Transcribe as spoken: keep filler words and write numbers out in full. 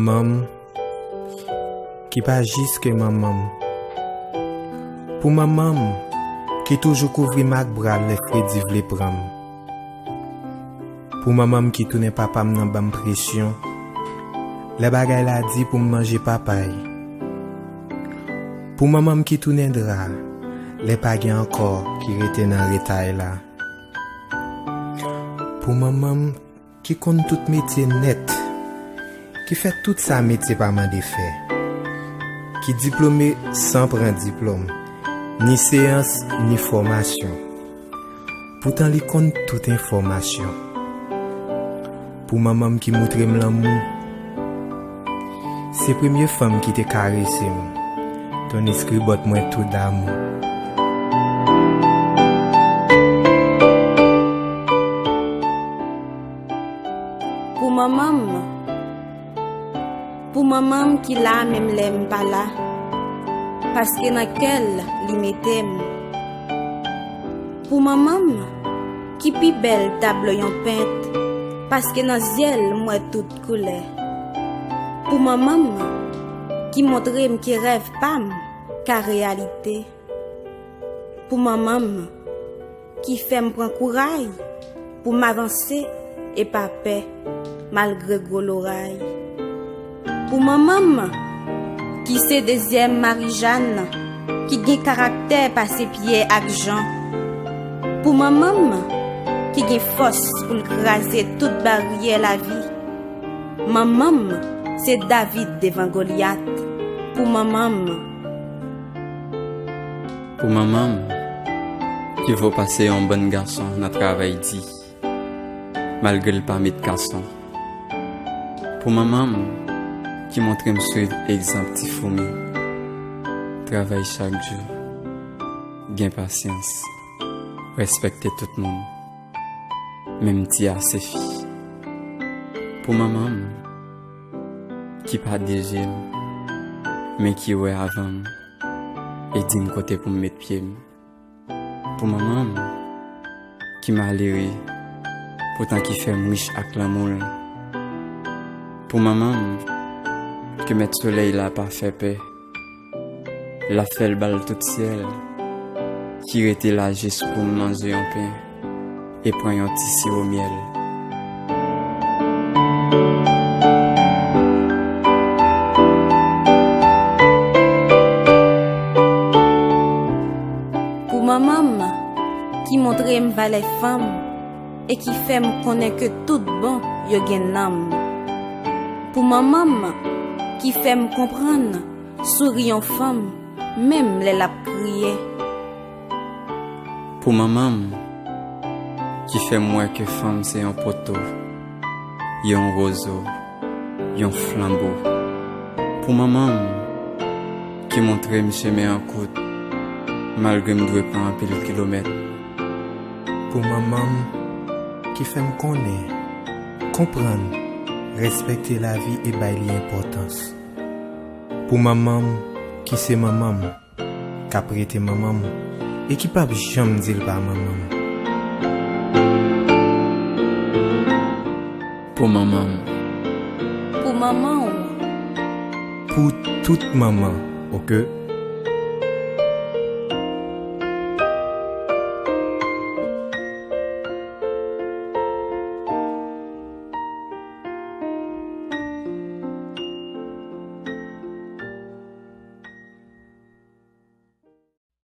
Manman m ki pa jis ke manman m. Pou manman m ki toujou kouvri m ak bra l lè fredi vle pran m. Pou manman m ki tounen papa m nan ban m presyon lè bagay la di pou m manje papay. Pou manman m ki tounen dra lè pa gen ankò ki rete nan retay la. Pou manman m ki konn tout metye nèt, ki fè tout sa metye pa mande fè, ki diplome san pran diplòm, ni seyans, ni fòmasyon. Poutan li konn tout enfòmasyon. Pou manman m ki moutre m lanmou, se premye fanm ki te karese m. Ton eskribòt mwen tou damou. Pou manman m, pou manman m ki la menm lè m pa la, paske nan kè l li mete m. Pou manman m ki pi bèl tablo yon pent, paske nan zye l m wè tout koulè. Pou manman m ki montre m ke rèv pa m ka reyalite. Pou manman m ki fè m pran kouray pou m avanse e pa pè malgre gwo loray. Pou manman m ki se dezyèm Marijàn, ki gen karaktè pase Pyè ak Jan. Pou manman m ki gen fòs pou l kraze tout baryè lavi. Manman m se David devan Golyat. Pou manman m. Pou manman m ki vo pase yon bann gason nan travay di, malgre l pa met kason. Pou manman m ki montre m swiv egzanp ti foumi, travay chak jou, gen pasyans, respekte tout moun, menm ti a se fi. Pou manman m ki pa deje m, men ki wè avan m e di m kote pou m met pye m. Pou manman m ki malere, poutan ki fè m rich ak lanmou l. Pou manman m ke mèt solèy la pa fè pè, l ap fè l ba l tout syèl, ki rete la jis pou m manje yon pen e pran yon ti siwo myèl. Pou manman m ki montre m valè fanm e ki fè m konnen ke tout bon yo gen nanm. Pou manman m ki fè m konprann souri yon fanm menm lè l ap kriye. Pou manman m ki fè m wè ke fanm se yon poto, yon wozo, yon flanbo. Pou manman m ki montre m chemen an kout, malgre m dwe pran anpil kilomèt. Pou manman m ki fè m konnen, konprann, respekte lavi e bay li enpòtans. Pou manman m ki se manman m, k ap rete manman m e ki p ap janm di l pa manman m. Pou manman m. Pou manman w. Pou tout manman, oke?